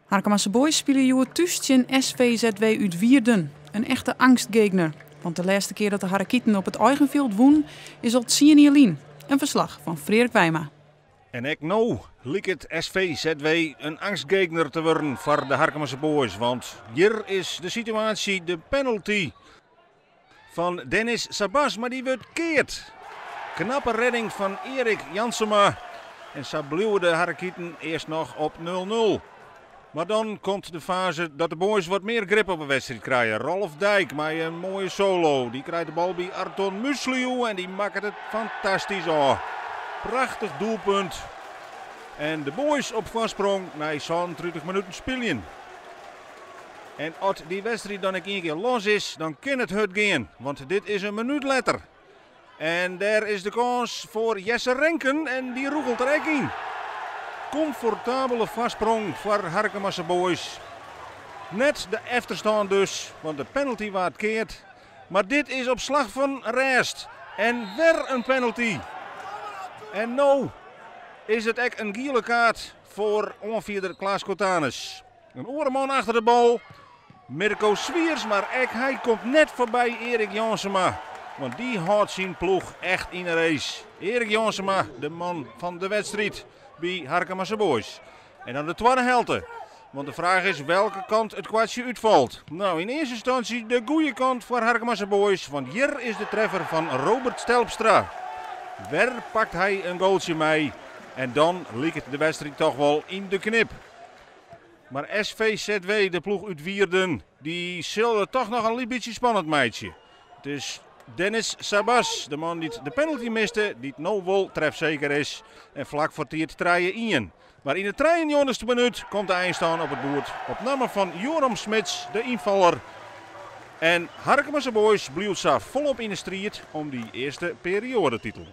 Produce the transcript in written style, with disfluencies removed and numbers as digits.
Harkemase Boys spile hjoed thús tsjin SVZW út Wierden. In echte angstgegner. Want de lêste kear dat de Harrekieten op it eigen fjild wûn is al 10 jier lyn. In ferslach fan Freark Wijma. En ek no liket SVZW in angstgegner te wurden foar de Harkemase Boys. Want hjir is de situaasje, de penalty fan Dennis Sabas, mar dy wurdt keard. Knappe rêding fan Erik Jansema. En sa bliuwe de Harrekieten earst noch op 0-0. Mar dan komt de faze dat de Boys wat mear grip op de wedstriid krije. Rolf Dijk mei in moaie solo. Dy krijt de bal by Arton Musliu en dy makket it fantastysk ôf. Prachtich doelpunt. En de Boys op foarsprong nei sa'n 30 minuten spyljen. En as dy wedstriid dan ek ien kear los is, dan kin it hurd gean. Want dit is in minút letter. En dêr is de kâns foar Jesse Renken en dy rûgelt der ek yn. Komfortabele foarsprong foar Harkemase Boys. Net de efterstân dus, want de penalty waard keard. Mar dit is op slach fan rêst. En wer in penalty. En no is it ek in giele kaart foar oanfierder Klaas Kotanus. In oare man achter de bal, Mirko Swiers, mar ek hy komt net foarby Erik Jansema. Want dy hâldt syn ploech echt yn de race. Erik Jansema, de man fan de wedstriid by Harkemase Boys. En dan de twadde helte. Want de fraach is welke kant it kwartsje útfalt. No, yn earste ynstânsje de goede kant foar Harkemase Boys. Want hjir is de treffer fan Robert Stelpstra. Wer pakt hy in goaltsje mei. En dan liket de wedstriid dochs wol yn de knip. Mar SVZW, de ploech út Wierden, dy sil it dochs noch in lyts bytsje spannend meitsje. Dus Dennis Sabas, de man dy't de penalty miste, dy't no wol trefseker is. En flak foar tiid 3-1. Mar yn de 93e minút komt de einstân op it boerd. Op namme fan Joram Smits, de ynfaller. En Harkemase Boys bliuwt sa folop yn de striid om dy earste perioadetitel.